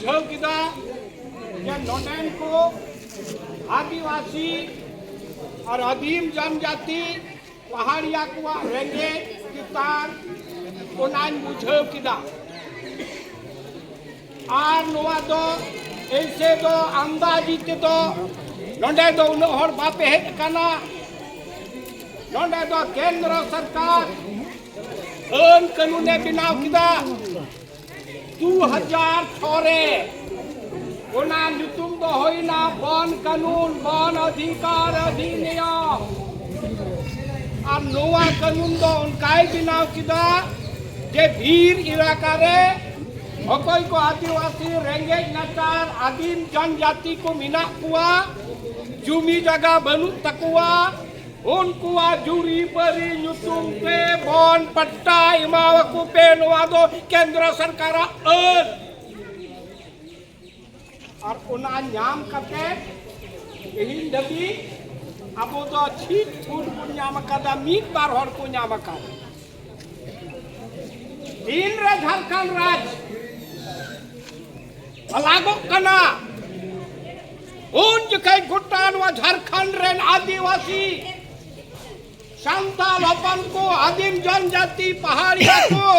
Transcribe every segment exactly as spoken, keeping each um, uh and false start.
ᱵᱩᱡᱷᱟᱹᱣ ᱠᱮᱫᱟ ᱡᱮ ᱱᱚᱰᱮᱱ ᱠᱚ ᱟᱹᱫᱤᱵᱟᱹᱥᱤ ᱟᱨ ᱟᱹᱫᱤᱢ ᱡᱚᱱᱡᱟᱹᱛᱤ ᱯᱟᱦᱟᱲᱤᱭᱟ ᱠᱚᱣᱟᱜ ᱨᱮᱸᱜᱮᱡ ᱛᱮᱛᱟᱝ ᱚᱱᱟᱧ ᱵᱩᱡᱷᱟᱹᱣ ᱠᱮᱫᱟ᱾ ᱟᱨ ᱱᱚᱣᱟ ᱫᱚ ᱮᱭᱥᱮ ᱫᱚ ᱟᱱᱫᱟᱡᱤ ᱛᱮᱫᱚ ᱱᱚᱰᱮ ᱫᱚ ᱩᱱᱟᱹᱜ ᱦᱚᱲ ᱵᱟᱯᱮ ᱦᱮᱡ ᱟᱠᱟᱱᱟ᱾ ᱱᱚᱰᱮ ᱫᱚ ᱠᱮᱱᱫᱨᱚ ᱥᱚᱨᱠᱟᱨ ᱟᱹᱱ ᱠᱟᱹᱱᱩᱱᱮ ᱵᱮᱱᱟᱣ ᱠᱮᱫᱟ᱾ ᱫᱩ ᱦᱟᱡᱟᱨ ᱪᱷᱚ ᱨᱮ ᱚᱱᱟ ᱧᱩᱛᱩᱢ ᱫᱚ ᱦᱩᱭᱱᱟ ᱵᱚᱱ ᱠᱟᱹᱱᱩᱱ, ᱵᱚᱱ ᱚᱫᱷᱤᱠᱟᱨ ᱚᱫᱷᱤᱱᱤᱭᱚᱢ᱾ ᱟᱨ ᱱᱚᱣᱟ ᱠᱟᱹᱱᱩᱱ ᱫᱚ ᱚᱱᱠᱟᱭ ᱵᱮᱱᱟᱣ ᱠᱮᱫᱟ ᱡᱮ ᱵᱤᱨ ᱮᱞᱟᱠᱟ ᱨᱮ ᱚᱠᱚᱭ ᱠᱚ ᱟᱹᱫᱤᱵᱟᱹᱥᱤ ᱨᱮᱸᱜᱮᱡ ᱱᱟᱪᱟᱨ ᱟᱹᱫᱤᱢ ᱡᱚᱱᱡᱟᱹᱛᱤ ᱠᱚ ᱢᱮᱱᱟᱜ ᱠᱚᱣᱟ, ᱡᱩᱢᱤ ᱡᱟᱭᱜᱟ ᱵᱟᱹᱱᱩᱜ ᱛᱟᱠᱚᱣᱟ, ᱩᱱᱠᱩᱣᱟᱜ ᱡᱩᱨᱤ ᱯᱟᱹᱨᱤ ᱧᱩᱛᱩᱢ ᱛᱮ ᱵᱚᱱ ᱯᱟᱴᱴᱟ ᱮᱢᱟᱣᱟᱠᱚ ᱯᱮ᱾ ᱱᱚᱣᱟ ᱫᱚ ᱠᱮᱱᱫᱨᱚ ᱥᱚᱨᱠᱟᱨᱟᱜ ᱟᱹᱱ᱾ ᱟᱨ ᱚᱱᱟ ᱧᱟᱢ ᱠᱟᱛᱮ ᱛᱮᱦᱮᱧ ᱫᱷᱟᱹᱵᱤᱡ ᱟᱵᱚ ᱫᱚ ᱪᱷᱤᱴ ᱯᱷᱩᱴ ᱵᱚᱱ ᱧᱟᱢ ᱟᱠᱟᱫᱟ, ᱢᱤᱫ ᱵᱟᱨ ᱦᱚᱲ ᱠᱚ ᱧᱟᱢ ᱟᱠᱟᱫᱟ᱾ ᱛᱤᱱᱨᱮ ᱡᱷᱟᱲᱠᱷᱚᱸᱰ ᱨᱟᱡᱽ ᱟᱞᱟᱜᱚᱜ ᱠᱟᱱᱟ, ᱩᱱ ᱡᱚᱠᱷᱮᱡ ᱜᱚᱴᱟ ᱱᱚᱣᱟ ᱡᱷᱟᱲᱠᱷᱚᱸᱰ ᱨᱮᱱ ᱟᱹᱫᱤᱵᱟᱹᱥᱤ ᱥᱟᱱᱛᱟᱲ ᱦᱚᱯᱚᱱ ᱠᱚ, ᱟᱹᱫᱤᱢ ᱡᱚᱱᱡᱟᱹᱛᱤ, ᱯᱟᱦᱟᱲᱤᱭᱟ ᱠᱚ,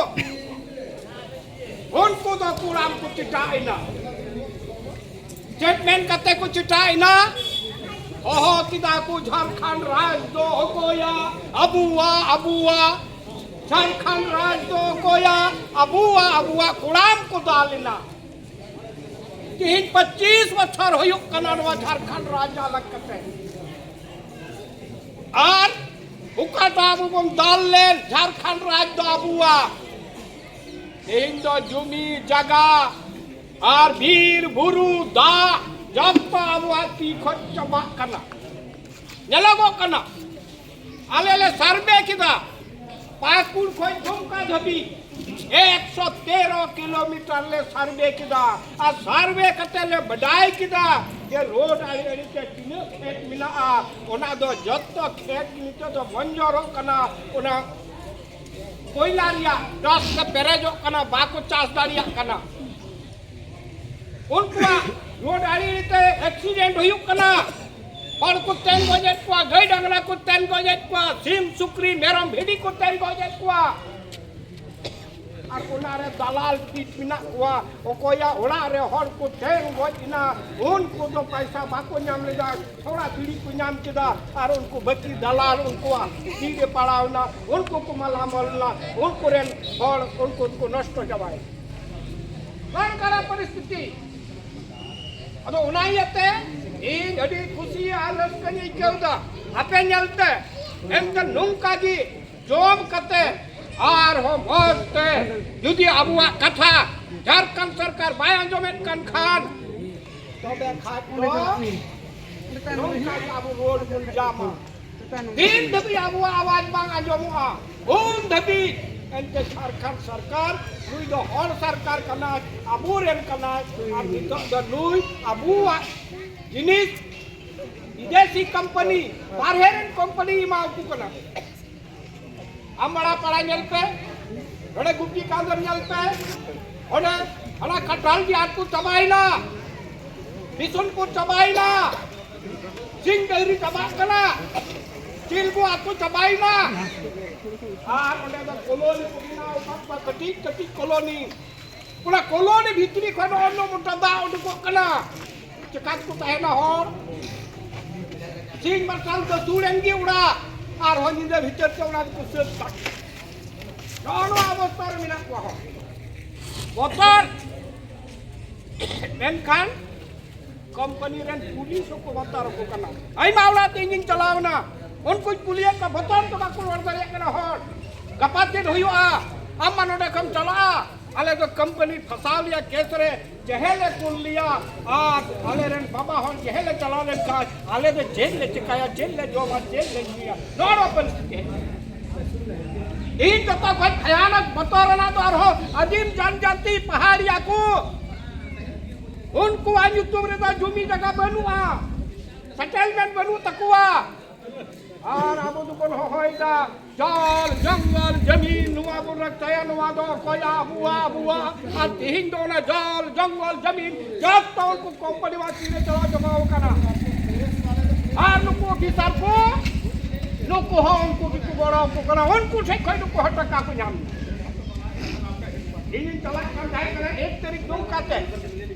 ᱩᱱᱠᱩ ᱫᱚ ᱠᱚᱲᱟᱢ ᱠᱚ ᱪᱮᱴᱟᱜ ᱮᱱᱟ᱾ ᱪᱮᱫ ᱢᱮᱱ ᱠᱟᱛᱮ ᱠᱚ ᱪᱮᱴᱟᱜ ᱮᱱᱟ? ᱦᱚᱦᱚ ᱠᱮᱫᱟ ᱠᱚ, "ᱡᱷᱟᱲᱠᱷᱚᱸᱰ ᱨᱟᱡᱽ ᱫᱚ ᱚᱠᱚᱭᱟ? ᱟᱵᱚᱣᱟᱜ, ᱟᱵᱚᱣᱟᱜ᱾ ᱡᱷᱟᱲᱠᱷᱚᱸᱰ ᱨᱟᱡᱽ ᱫᱚ ᱚᱠᱚᱭᱟ? ᱟᱵᱚᱣᱟᱜ, ᱟᱵᱚᱣᱟᱜ᱾" ᱠᱚᱲᱟᱢ ᱠᱚ ᱫᱟᱞ ᱮᱱᱟ᱾ ᱛᱮᱦᱮᱧ ᱯᱚᱸᱪᱤᱥ ᱵᱚᱪᱷᱚᱨ ᱦᱩᱭᱩᱜ ᱠᱟᱱᱟ ᱱᱚᱣᱟ ᱡᱷᱟᱲᱠᱷᱚᱸᱰ ᱨᱟᱡᱽ ᱟᱞᱟᱜ ᱠᱟᱛᱮ᱾ ᱟᱨ ᱚᱠᱟᱴᱟᱜ ᱟᱵᱚ ᱵᱚᱱ ᱫᱟᱞ ᱞᱮᱫ, ᱡᱷᱟᱲᱠᱷᱚᱸᱰ ᱨᱟᱡᱽ ᱫᱚ ᱟᱵᱚᱣᱟᱜ᱾ ᱛᱮᱦᱮᱧ ᱫᱚ ᱡᱩᱢᱤ ᱡᱟᱭᱜᱟ ᱟᱨ ᱵᱤᱨ ᱵᱩᱨᱩ, ᱫᱟᱜ, ᱡᱚᱛᱚ ᱟᱵᱚᱣᱟᱜ ᱛᱤ ᱠᱷᱚᱱ ᱪᱟᱵᱟᱜ ᱠᱟᱱᱟ᱾ ᱧᱮᱞᱚᱜᱚᱜ ᱠᱟᱱᱟ, ᱟᱞᱮ ᱞᱮ ᱥᱟᱨᱵᱷᱮ ᱠᱮᱫᱟ, ᱯᱟᱹᱠᱩᱲ ᱠᱷᱚᱱ ᱫᱩᱢᱠᱟ ᱫᱷᱟᱹᱵᱤᱡ ᱮᱠᱥᱚ ᱛᱮᱨᱚ ᱠᱤᱞᱳᱢᱤᱴᱟᱨ ᱞᱮ ᱥᱟᱨᱵᱷᱮ ᱠᱮᱫᱟ᱾ ᱟᱨ ᱥᱟᱨᱵᱷᱮ ᱠᱟᱛᱮ ᱞᱮ ᱵᱟᱰᱟᱭ ᱠᱮᱫᱟ ᱡᱮ ᱨᱳᱰ ᱟᱲᱮ ᱟᱲᱮ ᱛᱮ ᱛᱤᱱᱟᱹᱜ ᱠᱷᱮᱛ ᱢᱮᱱᱟᱜᱼᱟ᱾ ᱚᱱᱟ ᱫᱚ ᱡᱚᱛᱚ ᱠᱷᱮᱛ ᱱᱤᱛᱚᱜ ᱫᱚ ᱵᱚᱱᱡᱚᱨᱚᱜ ᱠᱟᱱᱟ, ᱚᱱᱟ ᱠᱚᱭᱞᱟ ᱨᱮᱭᱟᱜ ᱰᱟᱥᱴ ᱛᱮ ᱯᱮᱨᱮᱡᱚᱜ ᱠᱟᱱᱟ, ᱵᱟᱠᱚ ᱪᱟᱥ ᱫᱟᱲᱮᱭᱟᱜ ᱠᱟᱱᱟ᱾ ᱩᱱᱠᱩᱣᱟᱜ ᱨᱳᱰ ᱟᱲᱮ ᱟᱲᱮᱛᱮ ᱮᱠᱥᱤᱰᱮᱱᱴ ᱦᱩᱭᱩᱜ ᱠᱟᱱᱟ᱾ ᱦᱚᱲ ᱠᱚ ᱛᱮᱱ ᱜᱚᱡᱮᱫ ᱠᱚᱣᱟ, ᱜᱟᱹᱭ ᱰᱟᱝᱨᱟ ᱠᱚ ᱛᱮᱱ ᱜᱚᱡᱮᱫ ᱠᱚᱣᱟ, ᱥᱤᱢ ᱥᱩᱠᱨᱤ ᱢᱮᱨᱚᱢ ᱵᱷᱤᱰᱤ ᱠᱚ ᱛᱮᱱ ᱜᱚᱡᱮᱫ ᱠᱚᱣᱟ᱾ ᱟᱨ ᱚᱱᱟᱨᱮ ᱫᱟᱞᱟᱞ ᱴᱷᱤᱠ ᱢᱮᱱᱟᱜ ᱠᱚᱣᱟ᱾ ᱚᱠᱚᱭᱟᱜ ᱚᱲᱟᱜ ᱨᱮ ᱦᱚᱲ ᱠᱚ ᱛᱮᱱ ᱜᱚᱡ ᱮᱱᱟ, ᱩᱱᱠᱩ ᱫᱚ ᱯᱟᱭᱥᱟ ᱵᱟᱠᱚ ᱧᱟᱢ ᱞᱮᱫᱟ, ᱛᱷᱚᱲᱟ ᱵᱤᱲᱤ ᱠᱚ ᱧᱟᱢ ᱠᱮᱫᱟ, ᱟᱨ ᱩᱱᱠᱩ ᱵᱟᱹᱠᱤ ᱫᱟᱞᱟᱞ ᱩᱱᱠᱩᱣᱟᱜ ᱛᱤ ᱨᱮ ᱯᱟᱲᱟᱣ ᱮᱱᱟ, ᱩᱱᱠᱩ ᱠᱚ ᱢᱟᱞᱟᱢᱟᱞ ᱮᱱᱟ, ᱩᱱᱠᱩ ᱨᱮᱱ ᱦᱚᱲ ᱩᱱᱠᱩ ᱠᱚ ᱱᱚᱥᱴᱚ ᱪᱟᱵᱟᱭᱮᱱᱟ᱾ ᱱᱚᱝᱠᱟᱱᱟᱜ ᱯᱚᱨᱤᱥᱛᱷᱤᱛᱤ᱾ ᱟᱫᱚ ᱚᱱᱟ ᱤᱭᱟᱹᱛᱮ ᱤᱧ ᱟᱹᱰᱤ ᱠᱩᱥᱤ ᱟᱨ ᱨᱟᱹᱥᱠᱟᱹᱧ ᱟᱹᱭᱠᱟᱹᱣ ᱮᱫᱟ ᱟᱯᱮ ᱧᱮᱞᱛᱮ᱾ ᱮᱱᱠᱷᱟᱱ ᱱᱚᱝᱠᱟ ᱜᱮ ᱡᱚᱢ ᱠᱟᱛᱮ ᱟᱨᱦᱚᱸ ᱢᱚᱡᱽ ᱛᱮ ᱡᱩᱫᱤ ᱟᱵᱚᱣᱟᱜ ᱠᱟᱛᱷᱟ ᱡᱷᱟᱲᱠᱷᱚᱸᱰ ᱥᱚᱨᱠᱟᱨ ᱵᱟᱭ ᱟᱸᱡᱚᱢᱮᱫ ᱠᱟᱱ ᱠᱷᱟᱱ, ᱛᱚᱵᱮ ᱠᱷᱟᱡ ᱫᱚ ᱱᱚᱝᱠᱟ ᱜᱮ ᱟᱵᱚ ᱨᱳᱰ ᱵᱚᱱ ᱡᱟᱢᱟ᱾ ᱛᱤᱱ ᱫᱷᱟᱹᱵᱤᱡ ᱟᱵᱚᱣᱟᱜ ᱟᱣᱟᱡ ᱵᱟᱝ ᱟᱸᱡᱚᱢᱚᱜᱼᱟ, ᱩᱱ ᱫᱷᱟᱹᱵᱤᱡ ᱮᱱᱛᱮ ᱡᱷᱟᱲᱠᱷᱚᱸᱰ ᱥᱚᱨᱠᱟᱨ ᱱᱩᱭ ᱫᱚ ᱦᱚᱲ ᱥᱚᱨᱠᱟᱨ ᱠᱟᱱᱟᱭ, ᱟᱵᱚᱨᱮᱱ ᱠᱟᱱᱟᱭ᱾ ᱟᱨ ᱱᱤᱛᱚᱜ ᱫᱚ ᱱᱩᱭ ᱟᱵᱚᱣᱟᱜ ᱡᱤᱱᱤᱥ ᱵᱤᱫᱮᱥᱤ ᱠᱳᱢᱯᱟᱱᱤ, ᱵᱟᱨᱦᱮ ᱨᱮᱱ ᱠᱳᱢᱯᱟᱱᱤ ᱮᱢᱟ ᱠᱚ ᱠᱟᱱᱟ᱾ ᱟᱢᱵᱟᱲᱟ ᱯᱟᱲᱟ ᱧᱮᱞ ᱯᱮ, ᱱᱚᱰᱮ ᱜᱩᱯᱤ ᱠᱟᱸᱫᱚᱨ ᱧᱮᱞ ᱯᱮ, ᱚᱸᱰᱮ ᱦᱟᱱᱟ ᱠᱟᱴᱟᱞ ᱜᱮ ᱟᱹᱛᱩ ᱪᱟᱵᱟᱭᱮᱱᱟ, ᱵᱤᱥᱩᱱᱯᱩᱨ ᱪᱟᱵᱟᱭᱮᱱᱟ, ᱥᱤᱝ ᱰᱟᱹᱝᱨᱤ ᱪᱟᱵᱟᱜ ᱠᱟᱱᱟ, ᱪᱤᱞᱵᱩ ᱟᱹᱛᱩ ᱪᱟᱵᱟᱭᱮᱱᱟ᱾ ᱟᱨ ᱚᱸᱰᱮ ᱫᱚ ᱠᱚᱞᱳᱱᱤ ᱠᱚ ᱵᱮᱱᱟᱣ ᱟᱠᱟᱫ ᱠᱚᱣᱟ, ᱠᱟᱹᱴᱤᱡ ᱠᱟᱹᱴᱤᱡ ᱠᱚᱞᱳᱱᱤ᱾ ᱚᱱᱟ ᱠᱚᱞᱳᱱᱤ ᱵᱷᱤᱛᱨᱤ ᱠᱷᱚᱱ ᱚᱱᱱᱚ ᱢᱚᱴᱟ ᱫᱟᱜ ᱩᱰᱩᱠᱚᱜ ᱠᱟᱱᱟ᱾ ᱪᱮᱠᱟ ᱛᱮᱠᱚ ᱛᱟᱦᱮᱱᱟ ᱦᱚᱲ? ᱥᱤᱧ ᱢᱟᱨᱥᱟᱞ ᱫᱚ ᱥᱩᱲ ᱮᱱ ᱜᱮ ᱚᱲᱟᱜ, ᱟᱨᱦᱚᱸ ᱧᱤᱫᱟᱹ ᱵᱷᱤᱛᱟᱹᱨ ᱛᱮ ᱚᱱᱟ ᱫᱚᱠᱚ ᱥᱟᱹᱛ ᱠᱟᱜ᱾ ᱱᱚᱜᱼᱚ ᱱᱚᱣᱟ ᱚᱵᱚᱥᱛᱟ ᱨᱮ ᱢᱮᱱᱟᱜ ᱠᱚᱣᱟ ᱦᱚᱲ᱾ ᱵᱚᱛᱚᱨ᱾ ᱢᱮᱱᱠᱷᱟᱱ ᱠᱳᱢᱯᱟᱱᱤ ᱨᱮᱱ ᱯᱩᱞᱤᱥ ᱦᱚᱸᱠᱚ ᱵᱚᱛᱚᱨ ᱟᱠᱚ ᱠᱟᱱᱟ᱾ ᱟᱭᱢᱟ ᱚᱲᱟᱜ ᱛᱮ ᱤᱧᱤᱧ ᱪᱟᱞᱟᱣ ᱮᱱᱟ, ᱩᱱᱠᱩᱧ ᱠᱩᱞᱤᱭᱮᱫ ᱠᱚᱣᱟ, ᱵᱚᱛᱚᱨ ᱛᱮ ᱵᱟᱠᱚ ᱨᱚᱲ ᱫᱟᱲᱮᱭᱟᱜ ᱠᱟᱱᱟ ᱦᱚᱲ᱾ ᱜᱟᱯᱟ ᱪᱮᱫ ᱦᱩᱭᱩᱜᱼᱟ? ᱟᱢ ᱢᱟ ᱱᱚᱰᱮ ᱠᱷᱚᱱ ᱪᱟᱞᱟᱜᱼᱟ, ᱟᱞᱮ ᱫᱚ ᱠᱳᱢᱯᱟᱱᱤ ᱯᱷᱟᱸᱥᱟᱣ ᱞᱮᱭᱟ ᱠᱮᱥ ᱨᱮ, ᱡᱮᱦᱮᱞ ᱞᱮ ᱠᱩᱞ ᱞᱮᱭᱟ, ᱟᱨ ᱟᱞᱮ ᱨᱮᱱ ᱵᱟᱵᱟ ᱦᱚᱲ ᱡᱮᱦᱮᱞ ᱞᱮ ᱪᱟᱞᱟᱣ ᱞᱮᱱᱠᱷᱟᱱ ᱟᱞᱮ ᱫᱚ ᱪᱮᱫ ᱞᱮ ᱪᱤᱠᱟᱹᱭᱟ, ᱪᱮᱫ ᱞᱮ ᱡᱚᱢᱟ, ᱪᱮᱫ ᱞᱮ ᱧᱩᱭᱟ? ᱱᱚᱣᱟ ᱱᱚᱣᱟ ᱯᱚᱨᱤᱥᱛᱷᱤᱛᱤ ᱦᱮᱡ ᱮᱱᱟ᱾ ᱤᱧ ᱡᱚᱛᱚ ᱠᱷᱚᱱ ᱵᱷᱚᱭᱟᱱᱚᱠ ᱵᱚᱛᱚᱨ ᱨᱮᱱᱟᱜ ᱫᱚ ᱟᱨᱦᱚᱸ ᱟᱹᱫᱤᱢ ᱡᱟᱱᱡᱟᱛᱤ ᱯᱟᱦᱟᱲᱤᱭᱟ ᱠᱚ, ᱩᱱᱠᱩᱣᱟᱜ ᱧᱩᱛᱩᱢ ᱨᱮᱫᱚ ᱡᱩᱢᱤ ᱡᱟᱭᱜᱟ ᱵᱟᱹᱱᱩᱜᱼᱟ, ᱥᱮᱴᱮᱞᱢᱮᱱᱴ ᱵᱟᱹᱱᱩᱜ ᱛᱟᱠᱚᱣᱟ᱾ ᱟᱨ ᱟᱵᱚ ᱫᱚᱵᱚᱱ ᱦᱚᱦᱚᱭᱮᱫᱟ ᱡᱚᱞ ᱡᱚᱝᱜᱚᱞ ᱡᱟᱢᱤᱱ, ᱱᱚᱣᱟ ᱵᱚᱱ ᱨᱟᱠᱷᱟᱭᱟ, ᱱᱚᱣᱟ ᱫᱚ ᱚᱠᱚᱭᱟᱜ? ᱟᱵᱚᱣᱟᱜ, ᱟᱵᱚᱣᱟᱜ᱾ ᱟᱨ ᱛᱮᱦᱮᱧ ᱫᱚ ᱚᱱᱟ ᱡᱚᱞ ᱡᱚᱝᱜᱚᱞ ᱡᱟᱢᱤᱱ ᱡᱚᱛᱚ ᱩᱱᱠᱩ ᱠᱳᱢᱯᱟᱱᱤ ᱣᱟᱜ ᱛᱤᱨᱮ ᱪᱟᱞᱟᱣ ᱪᱟᱵᱟᱣ ᱠᱟᱱᱟ᱾ ᱟᱨ ᱱᱩᱠᱩ ᱚᱯᱷᱤᱥᱟᱨ ᱠᱚ, ᱱᱩᱠᱩ ᱦᱚᱸ ᱩᱱᱠᱩ ᱜᱮᱠᱚ ᱜᱚᱲᱚ ᱟᱠᱚ ᱠᱟᱱᱟ, ᱩᱱᱠᱩ ᱴᱷᱮᱡ ᱠᱷᱚᱡ ᱱᱩᱠᱩ ᱦᱚᱸ ᱴᱟᱠᱟ ᱠᱚ ᱧᱟᱢ ᱮᱫᱟ᱾ ᱤᱧᱤᱧ ᱪᱟᱞᱟᱜ ᱠᱟᱱ ᱛᱟᱦᱮᱸ ᱠᱟᱱᱟ ᱮᱠ ᱛᱟᱹᱨᱤᱠᱷ ᱫᱩᱲᱩᱵ ᱠᱟᱛᱮ,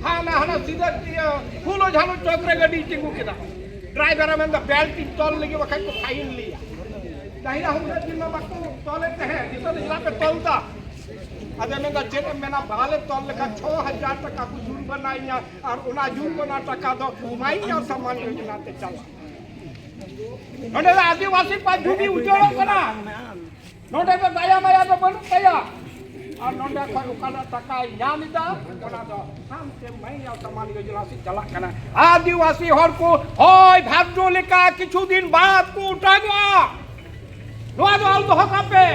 ᱦᱟᱱᱟ ᱦᱟᱱᱟ ᱥᱤᱫᱟᱹ ᱤᱭᱟᱹ ᱯᱷᱩᱞᱳ ᱡᱷᱟᱱᱳ ᱪᱚᱠ ᱨᱮ ᱜᱟᱹᱰᱤᱧ ᱛᱤᱸᱜᱩ ᱠᱮᱫᱟ᱾ ᱰᱨᱟᱭᱵᱷᱟᱨ ᱮ ᱢᱮᱱᱫᱟ, "ᱵᱮᱞᱴ ᱤᱧ ᱛᱚᱞ ᱞᱟᱹᱜᱤᱫ, ᱵᱟᱠᱷᱟᱡ ᱠᱚ ᱯᱷᱟᱭᱤᱱ ᱞᱮᱭᱟ᱾" ᱰᱟᱹᱦᱤ ᱦᱚᱸ ᱩᱱᱟᱹᱜ ᱫᱤᱱ ᱢᱟ ᱵᱟᱠᱚ ᱛᱚᱞᱮᱫ ᱛᱟᱦᱮᱸᱫ, ᱱᱤᱛᱚᱜ ᱫᱚ ᱪᱮᱫᱟᱜ ᱯᱮ ᱛᱚᱞ ᱮᱫᱟ? ᱟᱫᱚ ᱢᱮᱱᱫᱟ, "ᱪᱮᱫ ᱮᱢ ᱢᱮᱱᱟ, ᱵᱟᱞᱮ ᱛᱚᱞ ᱞᱮᱠᱷᱟᱱ ᱪᱷᱚ ᱦᱟᱡᱟᱨ ᱴᱟᱠᱟ ᱠᱚ ᱡᱩᱨᱢᱟᱱᱟ ᱤᱧᱟ, ᱟᱨ ᱚᱱᱟ ᱡᱩᱨᱢᱟᱱᱟ ᱴᱟᱠᱟ ᱫᱚ ᱢᱟᱭᱱᱟ ᱥᱚᱢᱢᱟᱱ ᱭᱳᱡᱚᱱᱟ ᱛᱮ ᱪᱟᱞᱟᱜᱼᱟ᱾" ᱱᱚᱰᱮ ᱫᱚ ᱟᱹᱫᱤᱵᱟᱹᱥᱤ ᱠᱚᱣᱟᱜ ᱡᱩᱢᱤ ᱩᱡᱟᱹᱲᱚᱜ ᱠᱟᱱᱟ᱾ ᱱᱚᱰᱮ ᱫᱚ ᱫᱟᱭᱟ ᱢᱟᱭᱟ ᱫᱚ ᱵᱟᱹᱱᱩᱜ ᱛᱟᱭᱟ᱾ ᱟᱨ ᱱᱚᱰᱮ ᱠᱷᱚᱱ ᱚᱠᱟᱴᱟᱜ ᱴᱟᱠᱟᱭ ᱧᱟᱢ ᱮᱫᱟ, ᱚᱱᱟ ᱫᱚ ᱦᱟᱱᱛᱮ ᱢᱟᱭᱱᱟ ᱥᱚᱢᱢᱟᱱ ᱭᱳᱡᱚᱱᱟ ᱥᱮᱫ ᱪᱟᱞᱟᱜ ᱠᱟᱱᱟ᱾ ᱟᱹᱫᱤᱵᱟᱹᱥᱤ ᱦᱚᱲ ᱠᱚ ᱦᱚᱭ ᱵᱷᱟᱨᱰᱳ ᱞᱮᱠᱟ ᱠᱤᱪᱷᱩ ᱫᱤᱱ ᱵᱟᱫ ᱠᱚ ᱚᱴᱟᱜᱚᱜᱼᱟ᱾ ᱱᱚᱣᱟ ᱫᱚ ᱚᱞ ᱫᱚᱦᱚ ᱠᱟᱜ ᱯᱮ᱾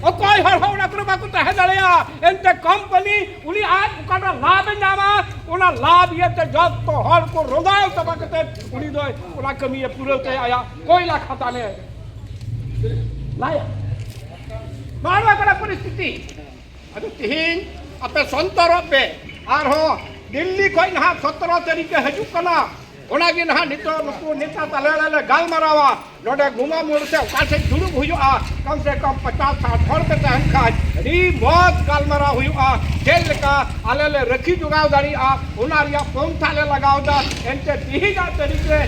ᱚᱠᱚᱭ ᱦᱚᱲ ᱦᱚᱸ ᱚᱱᱟ ᱠᱚᱨᱮ ᱵᱟᱠᱚ ᱛᱟᱦᱮᱸ ᱫᱟᱲᱮᱭᱟᱜᱼᱟ᱾ ᱮᱱᱛᱮ ᱠᱳᱢᱯᱟᱱᱤ ᱩᱱᱤ ᱟᱡ ᱚᱠᱟᱴᱟᱜ ᱞᱟᱵᱷ ᱮ ᱧᱟᱢᱟ, ᱚᱱᱟ ᱞᱟᱵᱷ ᱤᱭᱟᱹᱛᱮ ᱡᱚᱛᱚ ᱦᱚᱲ ᱠᱚ ᱨᱚᱸᱫᱟᱣ ᱪᱟᱵᱟ ᱠᱟᱛᱮ ᱩᱱᱤ ᱫᱚ ᱚᱱᱟ ᱠᱟᱹᱢᱤᱭᱮ ᱯᱩᱨᱟᱹᱣ ᱛᱟᱭᱟ, ᱟᱭᱟᱜ ᱠᱚᱭᱞᱟ ᱠᱷᱟᱫᱟᱱᱮ ᱞᱟᱭᱟ᱾ ᱱᱚᱣᱟ ᱱᱚᱣᱟ ᱠᱟᱱᱟ ᱯᱚᱨᱤᱥᱛᱷᱤᱛᱤ᱾ ᱟᱫᱚ ᱛᱤᱦᱤᱧ ᱟᱯᱮ ᱥᱚᱱᱛᱚᱨᱚᱜ ᱯᱮ, ᱟᱨᱦᱚᱸ ᱫᱤᱞᱞᱤ ᱠᱷᱚᱡ ᱱᱟᱦᱟᱜ ᱥᱚᱛᱨᱚ ᱛᱟᱹᱨᱤᱠᱷ ᱮ ᱦᱤᱡᱩᱜ ᱠᱟᱱᱟ᱾ ᱚᱱᱟᱜᱮ ᱱᱟᱦᱟᱜ ᱱᱤᱛᱚᱜ ᱱᱩᱠᱩ ᱱᱮᱛᱟ ᱛᱟᱞᱮ ᱞᱮ ᱜᱟᱞᱢᱟᱨᱟᱣᱟ᱾ ᱱᱚᱰᱮ ᱜᱩᱢᱟ ᱢᱳᱲ ᱥᱮ ᱚᱠᱟ ᱴᱷᱮᱡ ᱫᱩᱲᱩᱵ ᱦᱩᱭᱩᱜᱼᱟ, ᱠᱚᱢ ᱥᱮ ᱠᱚᱢ ᱯᱚᱪᱟᱥ ᱥᱟᱴ ᱦᱚᱲ ᱯᱮ ᱛᱟᱦᱮᱱ ᱠᱷᱟᱡ ᱟᱹᱰᱤ ᱢᱚᱡᱽ ᱜᱟᱞᱢᱟᱨᱟᱣ ᱦᱩᱭᱩᱜᱼᱟ᱾ ᱪᱮᱫ ᱞᱮᱠᱟ ᱟᱞᱮ ᱞᱮ ᱨᱟᱹᱠᱷᱤ ᱡᱚᱜᱟᱣ ᱫᱟᱲᱮᱭᱟᱜᱼᱟ, ᱚᱱᱟ ᱨᱮᱭᱟᱜ ᱯᱚᱱᱛᱷᱟ ᱞᱮ ᱞᱟᱜᱟᱣ ᱮᱫᱟ᱾ ᱮᱱᱛᱮ ᱛᱤᱦᱤᱧᱟᱜ ᱛᱟᱹᱨᱤᱠᱷ ᱨᱮ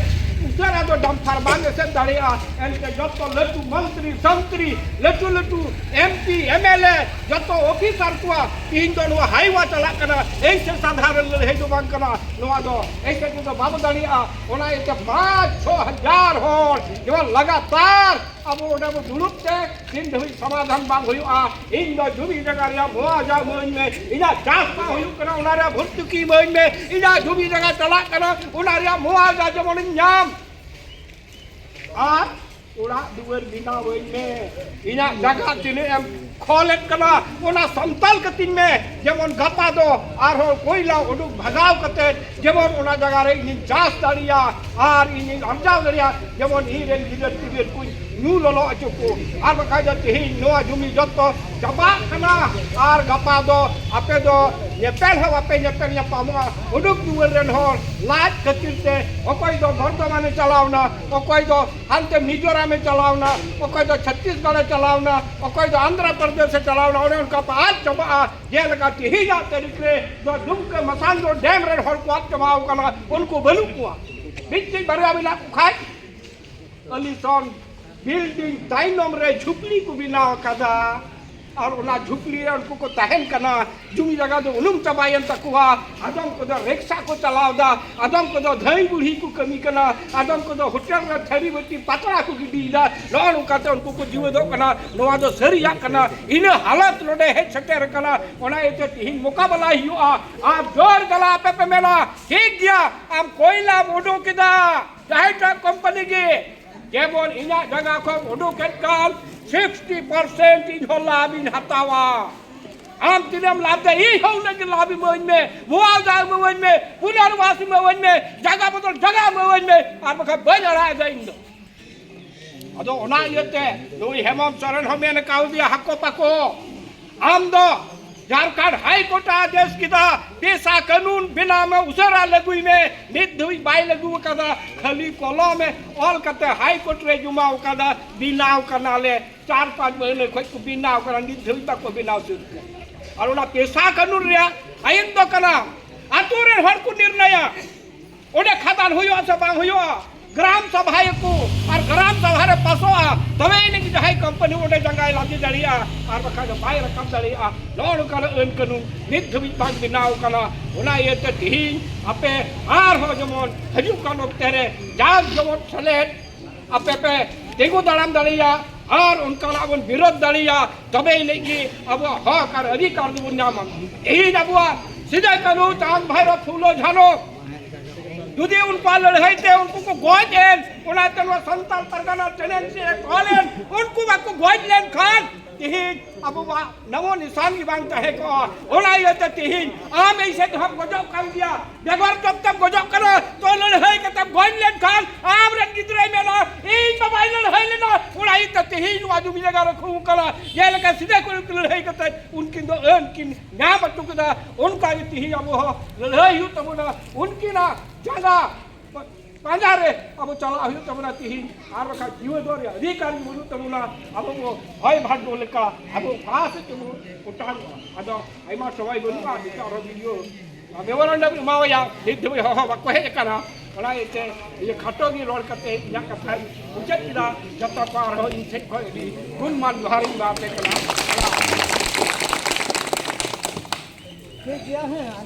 ᱩᱥᱟᱹᱨᱟ ᱫᱚ ᱰᱟᱢᱯᱷᱟᱨ ᱵᱟᱝ ᱮᱥᱮᱫ ᱫᱟᱲᱮᱭᱟᱜᱼᱟ᱾ ᱮᱱᱛᱮ ᱡᱚᱛᱚ ᱞᱟᱹᱴᱩ ᱢᱚᱱᱛᱨᱤ ᱥᱚᱱᱛᱨᱤ, ᱞᱟᱹᱴᱩ ᱞᱟᱹᱴᱩ M P, M L A, ᱡᱚᱛᱚ ᱚᱯᱷᱤᱥᱟᱨ ᱠᱚᱣᱟᱜ ᱛᱤᱦᱤᱧ ᱫᱚ ᱱᱚᱣᱟ ᱦᱟᱭᱣᱟ ᱪᱟᱞᱟᱜ ᱠᱟᱱᱟ᱾ ᱮᱭ ᱥᱮ ᱥᱟᱫᱷᱟᱨᱚᱱ ᱞᱟᱹᱲᱦᱟᱹᱭ ᱫᱚ ᱵᱟᱝ ᱠᱟᱱᱟ, ᱱᱚᱣᱟ ᱫᱚ ᱮᱭ ᱥᱮ ᱛᱮᱫᱚ ᱵᱟᱵᱚ ᱫᱟᱲᱮᱭᱟᱜᱼᱟ᱾ ᱚᱱᱟ ᱤᱭᱟᱹᱛᱮ ᱯᱟᱸᱪ ᱪᱷᱚ ᱦᱟᱡᱟᱨ ᱦᱚᱲ ᱡᱮᱢᱚᱱ ᱞᱟᱜᱟᱛᱟᱨ ᱟᱵᱚ ᱚᱸᱰᱮ ᱵᱚ ᱫᱩᱲᱩᱵ ᱛᱮ ᱛᱤᱱ ᱫᱷᱟᱹᱵᱤᱡ ᱥᱚᱢᱟᱫᱷᱟᱱ ᱵᱟᱝ ᱦᱩᱭᱩᱜᱼᱟ, ᱤᱧ ᱫᱚ ᱡᱩᱢᱤ ᱡᱟᱭᱜᱟ ᱨᱮᱭᱟᱜ ᱢᱩᱣᱟᱡᱟ ᱤᱢᱟᱹᱧ ᱢᱮ, ᱤᱧᱟᱜ ᱪᱟᱥ ᱵᱟᱝ ᱦᱩᱭᱩᱜ ᱠᱟᱱᱟ ᱚᱱᱟ ᱨᱮᱭᱟᱜ ᱵᱷᱚᱨᱛᱩᱠᱤ ᱤᱢᱟᱹᱧ ᱢᱮ, ᱤᱧᱟᱜ ᱡᱩᱢᱤ ᱡᱟᱭᱜᱟ ᱪᱟᱞᱟᱜ ᱠᱟᱱᱟ ᱚᱱᱟ ᱨᱮᱭᱟᱜ ᱢᱩᱣᱟᱡᱟ ᱡᱮᱢᱚᱱᱤᱧ ᱧᱟᱢ᱾ ᱟᱨ ᱚᱲᱟᱜ ᱫᱩᱣᱟᱹᱨ ᱵᱮᱱᱟᱣᱟᱹᱧ ᱢᱮ, ᱤᱧᱟᱹᱜ ᱡᱟᱭᱜᱟ ᱛᱤᱱᱟᱹᱜ ᱮᱢ ᱠᱷᱚᱞᱮᱫ ᱠᱟᱱᱟ ᱚᱱᱟ ᱥᱟᱢᱛᱟᱞ ᱠᱟᱹᱛᱤᱧ ᱢᱮ, ᱡᱮᱢᱚᱱ ᱜᱟᱯᱟ ᱫᱚ ᱟᱨᱦᱚᱸ ᱠᱚᱭᱞᱟ ᱩᱰᱩᱠ ᱵᱷᱟᱜᱟᱣ ᱠᱟᱛᱮ ᱡᱮᱢᱚᱱ ᱚᱱᱟ ᱡᱟᱭᱜᱟ ᱨᱮ ᱤᱧᱤᱧ ᱪᱟᱥ ᱫᱟᱲᱮᱭᱟᱜ ᱟᱨ ᱤᱧᱤᱧ ᱟᱨᱡᱟᱣ ᱫᱟᱲᱮᱭᱟᱜ, ᱡᱮᱢᱚᱱ ᱤᱧ ᱨᱮᱱ ᱜᱤᱫᱟᱹᱨ ᱯᱤᱫᱟᱹᱨ ᱠᱚᱧ ᱧᱩ ᱞᱚᱞᱚ ᱦᱚᱪᱚ ᱠᱚ᱾ ᱟᱨ ᱵᱟᱠᱷᱟᱡ ᱫᱚ ᱛᱮᱦᱮᱧ ᱱᱚᱣᱟ ᱡᱩᱢᱤ ᱡᱚᱛᱚ ᱪᱟᱵᱟᱜ ᱠᱟᱱᱟ᱾ ᱟᱨ ᱜᱟᱯᱟ ᱫᱚ ᱟᱯᱮ ᱫᱚ ᱧᱮᱯᱮᱞ ᱦᱚᱸ ᱵᱟᱯᱮ ᱧᱮᱯᱮᱞ ᱧᱟᱯᱟᱢᱚᱜᱼᱟ᱾ ᱩᱰᱩᱠ ᱫᱩᱣᱟᱹᱨ ᱨᱮᱱ ᱦᱚᱲ ᱞᱟᱡ ᱠᱷᱟᱹᱛᱤᱨ ᱛᱮ ᱚᱠᱚᱭ ᱫᱚ ᱵᱚᱨᱫᱷᱚᱢᱟᱱᱮ ᱪᱟᱞᱟᱣᱱᱟ, ᱚᱠᱚᱭ ᱫᱚ ᱦᱟᱱᱛᱮ ᱢᱤᱡᱳᱨᱟᱢᱮ ᱪᱟᱞᱟᱣᱱᱟ, ᱚᱠᱚᱭ ᱫᱚ ᱪᱷᱚᱛᱛᱤᱥᱜᱚᱲᱮ ᱪᱟᱞᱟᱣᱱᱟ, ᱚᱠᱚᱭ ᱫᱚ ᱟᱱᱫᱷᱨᱚ ᱯᱨᱚᱫᱮᱥᱮ ᱪᱟᱞᱟᱣᱱᱟ, ᱚᱱᱮ ᱚᱱᱠᱟ ᱯᱮ ᱟᱫ ᱪᱟᱵᱟᱜᱼᱟ᱾ ᱡᱮᱞᱮᱠᱟ ᱛᱮᱦᱮᱧᱟᱜ ᱛᱟᱹᱨᱤᱠᱷ ᱨᱮ ᱫᱚ ᱰᱩᱢᱠᱟᱹ ᱢᱟᱥᱟᱱᱡᱳᱲ ᱰᱮᱢ ᱨᱮᱱ ᱦᱚᱲ ᱠᱚ ᱟᱫ ᱪᱟᱵᱟᱣ ᱠᱟᱱᱟ, ᱩᱱᱠᱩ ᱵᱟᱹᱱᱩᱜ ᱠᱚᱣᱟ᱾ ᱢᱤᱫᱴᱤᱡ ᱵᱟᱨᱭᱟ ᱢᱮᱱᱟᱜ ᱠᱚ ᱠᱷᱟᱡ ᱟᱹᱞᱤᱥᱚᱱ ᱵᱤᱞᱰᱤᱝ ᱛᱟᱭᱱᱚᱢ ᱨᱮ ᱡᱷᱩᱯᱞᱤ ᱠᱚ ᱵᱮᱱᱟᱣ ᱟᱠᱟᱫᱟ᱾ ᱟᱨ ᱚᱱᱟ ᱡᱷᱩᱯᱞᱤ ᱨᱮ ᱩᱱᱠᱩ ᱠᱚ ᱛᱟᱦᱮᱱ ᱠᱟᱱᱟ᱾ ᱡᱩᱢᱤ ᱡᱟᱭᱜᱟ ᱫᱚ ᱩᱱᱩᱢ ᱪᱟᱵᱟᱭᱮᱱ ᱛᱟᱠᱚᱣᱟ᱾ ᱟᱫᱚᱢ ᱠᱚᱫᱚ ᱨᱤᱠᱥᱟ ᱠᱚ ᱪᱟᱞᱟᱣᱫᱟ, ᱟᱫᱚᱢ ᱠᱚᱫᱚ ᱫᱷᱟᱹᱭ ᱵᱩᱲᱦᱤ ᱠᱚ ᱠᱟᱹᱢᱤ ᱠᱟᱱᱟ, ᱟᱫᱚᱢ ᱠᱚᱫᱚ ᱦᱳᱴᱮᱞ ᱨᱮ ᱛᱷᱟᱹᱨᱤ ᱵᱟᱹᱴᱤ ᱯᱟᱛᱲᱟ ᱠᱚ ᱜᱤᱰᱤᱭᱮᱫᱟ᱾ ᱱᱚᱜᱼᱚ ᱱᱚᱝᱠᱟᱛᱮ ᱩᱱᱠᱩ ᱠᱚ ᱡᱤᱣᱮᱫᱚᱜ ᱠᱟᱱᱟ᱾ ᱱᱚᱣᱟ ᱫᱚ ᱥᱟᱹᱨᱤᱭᱟᱜ ᱠᱟᱱᱟ᱾ ᱤᱱᱟᱹ ᱦᱟᱞᱚᱛ ᱱᱚᱰᱮ ᱦᱮᱡ ᱥᱮᱴᱮᱨ ᱟᱠᱟᱱᱟ᱾ ᱚᱱᱟ ᱤᱭᱟᱹᱛᱮ ᱛᱤᱦᱤᱧ ᱢᱳᱠᱟᱵᱮᱞᱟᱭ ᱦᱩᱭᱩᱜᱼᱟ᱾ ᱟᱨ ᱡᱳᱨ ᱜᱟᱞᱟ ᱟᱯᱮ ᱯᱮ ᱢᱮᱱᱟ, ᱴᱷᱤᱠ ᱜᱮᱭᱟ, ᱟᱢ ᱠᱚᱭᱞᱟᱢ ᱩᱰᱩᱠ ᱠᱮᱫᱟ, ᱡᱟᱦᱟᱸᱭ ᱴᱟᱜ ᱠᱳᱢᱯᱟᱱᱤ ᱜᱮ, ᱡᱮᱢᱚᱱ ᱤᱧᱟᱹᱜ ᱡᱟᱭᱜᱟ ᱠᱷᱚᱱ ᱩᱰᱩᱠᱮᱫ ᱠᱟᱱ ᱥᱤᱠᱥᱴᱤ ᱯᱟᱨᱥᱮᱱᱴ ᱤᱧ ᱦᱚᱸ ᱞᱟᱵᱷ ᱤᱧ ᱦᱟᱛᱟᱣᱟ᱾ ᱟᱢ ᱛᱤᱱᱟᱹᱜ ᱮᱢ ᱞᱟᱵᱷ ᱫᱟ, ᱤᱧ ᱦᱚᱸ ᱩᱱᱟᱹᱜ ᱜᱮ ᱞᱟᱵᱷ ᱤᱢᱟᱹᱧ ᱢᱮ, ᱢᱩᱣᱟᱣᱡᱟ ᱤᱢᱟᱹᱧ ᱢᱮ, ᱯᱩᱱᱚᱨᱵᱟᱥ ᱤᱢᱟᱹᱧ ᱢᱮ, ᱡᱟᱭᱜᱟ ᱵᱚᱫᱚᱞ ᱡᱟᱭᱜᱟ ᱤᱢᱟᱹᱧ ᱢᱮ, ᱟᱨ ᱵᱟᱠᱷᱟᱱ ᱵᱟᱹᱧ ᱟᱲᱟᱜ ᱮᱫᱟ ᱤᱧ ᱫᱚ᱾ ᱟᱫᱚ ᱚᱱᱟ ᱤᱭᱟᱹᱛᱮ ᱱᱩᱭ ᱦᱮᱢᱚᱱᱛ ᱥᱚᱨᱮᱱ ᱦᱚᱸ ᱢᱮᱱ ᱠᱟᱣᱫᱮᱭᱟ, ᱦᱟᱠᱚ ᱯᱟᱠᱚ, ᱟᱢ ᱫᱚ ᱡᱷᱟᱨᱠᱷᱚᱸᱰ ᱦᱟᱭ ᱠᱳᱨᱴ ᱮ ᱟᱫᱮᱥ ᱠᱮᱫᱟ, ᱯᱮᱥᱟ ᱠᱟᱹᱱᱩᱱ ᱵᱮᱱᱟᱣ ᱢᱮ, ᱩᱥᱟᱹᱨᱟ ᱞᱟᱹᱜᱩᱭ ᱢᱮ᱾ ᱱᱤᱛ ᱫᱷᱟᱹᱵᱤᱡ ᱵᱟᱭ ᱞᱟᱹᱜᱩ ᱟᱠᱟᱫᱟ, ᱠᱷᱟᱹᱞᱤ ᱠᱚᱞᱚᱢ ᱮ ᱚᱞ ᱠᱟᱛᱮ ᱦᱟᱭ ᱠᱳᱨᱴ ᱨᱮ ᱡᱚᱢᱟᱣ ᱟᱠᱟᱫᱟ, ᱵᱮᱱᱟᱣ ᱠᱟᱱᱟᱞᱮ᱾ ᱪᱟᱨ ᱯᱟᱸᱪ ᱢᱟᱹᱦᱱᱟᱹ ᱠᱷᱚᱡ ᱠᱚ ᱵᱮᱱᱟᱣ ᱠᱟᱱᱟ, ᱱᱤᱛ ᱫᱷᱟᱹᱵᱤᱡ ᱵᱟᱠᱚ ᱵᱮᱱᱟᱣ ᱥᱟᱹᱛ ᱠᱟᱱᱟ᱾ ᱟᱨ ᱚᱱᱟ ᱯᱮᱥᱟ ᱠᱟᱹᱱᱩᱱ ᱨᱮᱭᱟᱜ ᱟᱭᱤᱱ ᱫᱚ ᱠᱟᱱᱟ, ᱟᱛᱳ ᱨᱮᱱ ᱦᱚᱲ ᱠᱚ ᱱᱤᱨᱱᱟᱭᱟ᱾ ᱚᱸᱰᱮ ᱠᱷᱟᱫᱟᱱ ᱦᱩᱭᱩᱜᱼᱟ ᱥᱮ ᱵᱟᱝ ᱦᱩᱭᱩᱜᱼᱟ, ᱜᱨᱟᱢ ᱥᱚᱵᱷᱟᱭᱟᱠᱚ, ᱟᱨ ᱜᱨᱟᱢ ᱥᱚᱵᱷᱟ ᱨᱮ ᱯᱟᱥᱚᱜᱼᱟ, ᱛᱚᱵᱮ ᱟᱹᱱᱤᱡ ᱡᱟᱦᱟᱸᱭ ᱠᱳᱢᱯᱟᱱᱤ ᱚᱸᱰᱮ ᱡᱟᱸᱜᱟᱭ ᱞᱟᱫᱮ ᱫᱟᱲᱮᱭᱟᱜᱼᱟ, ᱟᱨ ᱵᱟᱠᱷᱟᱡ ᱫᱚ ᱵᱟᱭ ᱨᱟᱠᱟᱵ ᱫᱟᱲᱮᱭᱟᱜᱼᱟ᱾ ᱱᱚᱜᱼᱚ ᱱᱚᱝᱠᱟᱱᱟᱜ ᱟᱹᱱ ᱠᱟᱹᱱᱩᱱ ᱱᱤᱛ ᱫᱷᱟᱹᱵᱤᱡ ᱵᱟᱝ ᱵᱮᱱᱟᱣ ᱠᱟᱱᱟ᱾ ᱚᱱᱟ ᱤᱭᱟᱹᱛᱮ ᱛᱮᱦᱮᱧ ᱟᱯᱮ ᱟᱨᱦᱚᱸ ᱡᱮᱢᱚᱱ ᱦᱤᱡᱩᱜ ᱠᱟᱱ ᱚᱠᱛᱮ ᱨᱮ ᱡᱟᱠ ᱡᱚᱢᱚᱠ ᱥᱮᱞᱮᱫ ᱟᱯᱮ ᱯᱮ ᱛᱤᱸᱜᱩ ᱫᱟᱲᱟᱢ ᱫᱟᱲᱮᱭᱟᱜᱼᱟ ᱟᱨ ᱚᱱᱠᱟᱱᱟᱜ ᱵᱚᱱ ᱵᱤᱨᱳᱫᱷ ᱫᱟᱲᱮᱭᱟᱜᱼᱟ, ᱛᱚᱵᱮ ᱟᱹᱱᱤᱡ ᱜᱮ ᱟᱵᱚᱣᱟᱜ ᱦᱚᱠ ᱟᱨ ᱚᱫᱷᱤᱠᱟᱨ ᱫᱚᱵᱚᱱ ᱧᱟᱢᱟ᱾ ᱛᱮᱦᱮᱧ ᱟᱵᱚᱣᱟᱜ ᱥᱤᱫᱩ ᱠᱟᱹᱱᱦᱩ, ᱪᱟᱸᱫᱽ ᱵᱷᱟᱭᱨᱚ, ᱯᱷᱩᱞᱳ ᱡᱷᱟᱱᱳ ᱡᱩᱫᱤ ᱩᱱᱠᱩᱣᱟᱜ ᱞᱟᱹᱲᱦᱟᱹᱭ ᱛᱮ ᱩᱱᱠᱩ ᱠᱚ ᱜᱚᱡ ᱮᱱ, ᱚᱱᱟᱛᱮ ᱱᱚᱣᱟ ᱥᱟᱱᱛᱟᱲ ᱯᱟᱨᱜᱟᱱᱟ ᱪᱮᱱᱮᱞ ᱥᱮ ᱠᱚᱞ ᱮᱱ, ᱩᱱᱠᱩ ᱵᱟᱠᱚ ᱜᱚᱡ ᱞᱮᱱᱠᱷᱟᱱ ᱛᱮᱦᱮᱧ ᱟᱵᱚᱣᱟᱜ ᱱᱟᱢᱚ ᱱᱤᱥᱟᱱ ᱜᱮ ᱵᱟᱝ ᱛᱟᱦᱮᱸ ᱠᱚᱜᱼᱟ᱾ ᱚᱱᱟ ᱤᱭᱟᱹᱛᱮ ᱛᱮᱦᱮᱧ ᱟᱢ ᱤᱧ ᱥᱮᱫ ᱦᱚᱸᱢ ᱜᱚᱡᱚᱜ ᱠᱟᱱ ᱜᱮᱭᱟ, ᱵᱮᱜᱚᱨ ᱡᱚᱢ ᱛᱮᱢ ᱜᱚᱡᱚᱜ ᱠᱟᱱᱟ, ᱛᱚ ᱞᱟᱹᱲᱦᱟᱹᱭ ᱠᱟᱛᱮᱢ ᱜᱚᱡ ᱞᱮᱱᱠᱷᱟᱱ ᱟᱢ ᱨᱮᱱ ᱜᱤᱫᱽᱨᱟᱹᱭ ᱢᱮᱱᱟ, "ᱤᱧ ᱵᱟᱵᱟᱭ ᱞᱟᱹᱲᱦᱟᱹᱭ ᱞᱮᱱᱟ, ᱚᱱᱟ ᱤᱭᱟᱹᱛᱮ ᱛᱮᱦᱮᱧ ᱱᱚᱣᱟ ᱡᱩᱢᱤ ᱡᱟᱭᱜᱟ ᱨᱚᱠᱷᱚ ᱠᱟᱱᱟ᱾" ᱡᱮᱞᱮᱠᱟ ᱥᱤᱫᱟᱹ ᱠᱟᱹᱱᱦᱩ ᱠᱤᱱ ᱞᱟᱹᱲᱦᱟᱹᱭ ᱠᱟᱛᱮ ᱩᱱᱠᱤᱱ ᱫᱚ ᱟᱹᱱ ᱠᱤᱱ ᱧᱟᱢ ᱦᱚᱪᱚ ᱠᱮᱫᱟ, ᱚᱱᱠᱟ ᱜᱮ ᱛᱮᱦᱮᱧ ᱟᱵᱚ ᱦᱚᱸ ᱞᱟᱹᱲᱦᱟᱹᱭ ᱦᱩᱭᱩᱜ ᱛᱟᱵᱚᱱᱟ᱾ ᱩᱱᱠᱤᱱᱟᱜ ᱡᱟᱸᱜᱟ ᱯᱟᱸᱡᱟ ᱨᱮ ᱟᱵᱚ ᱪᱟᱞᱟᱜ ᱦᱩᱭᱩᱜ ᱛᱟᱵᱚᱱᱟ ᱛᱤᱦᱤᱧ, ᱟᱨ ᱵᱟᱠᱷᱟᱱ ᱡᱤᱣᱤ ᱫᱚ ᱨᱮᱭᱟᱜ ᱚᱫᱷᱤᱠᱟᱨ ᱜᱮ ᱵᱟᱹᱱᱩᱜ ᱛᱟᱵᱚᱱᱟ᱾ ᱟᱵᱚ ᱵᱚ ᱦᱚᱭ ᱵᱷᱟᱨᱰᱳ ᱞᱮᱠᱟ ᱟᱵᱚ ᱚᱠᱟ ᱥᱮᱫ ᱛᱮᱵᱚ ᱚᱴᱟᱝᱚᱜᱼᱟ᱾ ᱟᱫᱚ ᱟᱭᱢᱟ ᱥᱚᱢᱚᱭ ᱵᱟᱹᱱᱩᱜᱼᱟ, ᱱᱤᱛᱚᱜ ᱟᱨᱦᱚᱸ ᱵᱷᱤᱰᱤᱭᱳ ᱢᱮᱢᱳᱨᱟᱱᱰᱟᱢ ᱮᱢᱟᱣᱟᱭᱟ, ᱱᱤᱛ ᱫᱷᱟᱹᱵᱤᱡ ᱦᱚᱦᱚ ᱵᱟᱠᱚ ᱦᱮᱡ ᱟᱠᱟᱱᱟ᱾ ᱚᱱᱟ ᱤᱭᱟᱹᱛᱮ ᱤᱧ ᱠᱷᱟᱴᱚ ᱜᱮ ᱨᱚᱲ ᱠᱟᱛᱮ ᱤᱧᱟᱹᱜ ᱠᱟᱛᱷᱟᱧ ᱢᱩᱪᱟᱹᱫ ᱠᱮᱫᱟ᱾ ᱡᱚᱛᱚ ᱠᱚ ᱟᱨᱦᱚᱸ ᱤᱧ ᱴᱷᱮᱡ ᱠᱷᱚᱱ ᱟᱹᱰᱤ ᱜᱩᱱᱢᱟᱱ ᱡᱚᱦᱟᱨᱤᱧ ᱮᱢᱟ ᱯᱮ ᱠᱟᱱᱟ᱾ ᱴᱷᱤᱠ ᱜᱮᱭᱟ, ᱦᱮᱸ, ᱟᱸᱡᱚᱢ